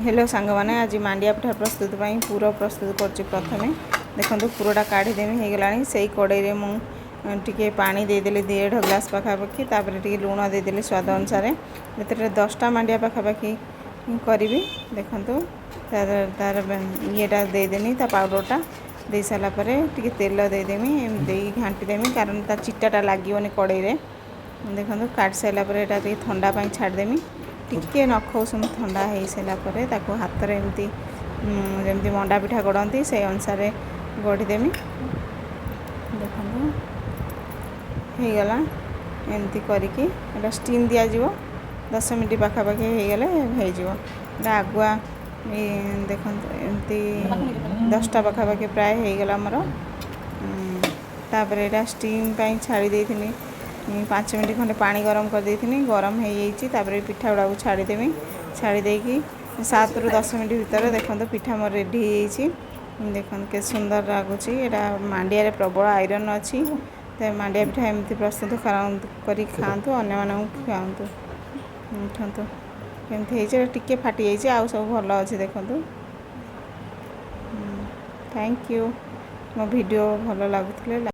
Hello ସାଙ୍ଗମାନେ, ଆଜି ମାଣ୍ଡିଆ ପିଠା ପ୍ରସ୍ତୁତ ପାଇଁ ପୁର ପ୍ରସ୍ତୁତ କରୁଛି। ପ୍ରଥମେ ଦେଖନ୍ତୁ, ପୁରଟା କାଢ଼ିଦେମି, ହେଇଗଲାଣି। ସେଇ କଡ଼େଇରେ ମୁଁ ଟିକେ ପାଣି ଦେଇଦେଲି, 1.5 ଗ୍ଲାସ୍ ପାଖାପାଖି। ତାପରେ ଟିକେ ଲୁଣ ଦେଇଦେଲି ସ୍ୱାଦ ଅନୁସାରେ। ଏଥିରେ 10ଟା ମାଣ୍ଡିଆ ପାଖାପାଖି କରିବି। ଦେଖନ୍ତୁ, ତାର ଇଏଟା ଦେଇଦେନି, ତା ପାଉଡ଼ରଟା ଦେଇ ସାରିଲା ପରେ ଟିକେ ତେଲ ଦେଇଦେମି। ଏମିତି ଦେଇକି ଘାଣ୍ଟି ଦେମି, କାରଣ ତା ଚିଟାଟା ଲାଗିବନି କଡ଼େଇରେ। ଦେଖନ୍ତୁ, କାଟି ସାରିଲା ପରେ ଏଇଟା ଟିକେ ଥଣ୍ଡା ପାଇଁ ଛାଡ଼ିଦେମି। ଟିକେ ନଖ ଉଷୁମ ଥଣ୍ଡା ହେଇସାରିଲା ପରେ ତାକୁ ହାତରେ ଏମିତି ଯେମିତି ମଣ୍ଡା ପିଠା ଗଢ଼ନ୍ତି, ସେଇ ଅନୁସାରେ ଗଢ଼ିଦେମି। ଦେଖନ୍ତୁ, ହେଇଗଲା। ଏମିତି କରିକି ଏଇଟା ଷ୍ଟିମ୍ ଦିଆଯିବ। 10 ମିନିଟ୍ ପାଖାପାଖି ହେଇଗଲେ ହେଇଯିବ। ଏଇଟା ଆଗୁଆ ଦେଖନ୍ତୁ, ଏମିତି 10ଟା ପାଖାପାଖି ପ୍ରାୟ ହେଇଗଲା ଆମର। ତାପରେ ଏଇଟା ଷ୍ଟିମ୍ ପାଇଁ ଛାଡ଼ି ଦେଇଥିଲି 5 ମିନିଟ୍ ଖଣ୍ଡେ। ପାଣି ଗରମ କରିଦେଇଥିଲି, ଗରମ ହେଇଯାଇଛି। ତାପରେ ପିଠା ଗୁଡ଼ାକୁ ଛାଡ଼ିଦେମି। ଛାଡ଼ି ଦେଇକି 7ରୁ 10 ମିନିଟ୍ ଭିତରେ ଦେଖନ୍ତୁ, ପିଠା ମୋର ରେଡ଼ି ହେଇଯାଇଛି। ଦେଖନ୍ତୁ, କେତେ ସୁନ୍ଦର ଲାଗୁଛି ଏଇଟା। ମାଣ୍ଡିଆରେ ପ୍ରବଳ ଆଇରନ୍ ଅଛି। ତ ମାଣ୍ଡିଆ ପିଠା ଏମିତି ପ୍ରସ୍ତୁତ କରି ଖାଆନ୍ତୁ, ଅନ୍ୟମାନଙ୍କୁ ଖୁଆନ୍ତୁ। ଦେଖନ୍ତୁ କେମିତି ହେଇଛି। ଏଇଟା ଟିକେ ଫାଟି ଯାଇଛି, ଆଉ ସବୁ ଭଲ ଅଛି। ଦେଖନ୍ତୁ। Thank you. ମୋ ଭିଡ଼ିଓ ଭଲ ଲାଗୁଥିଲେ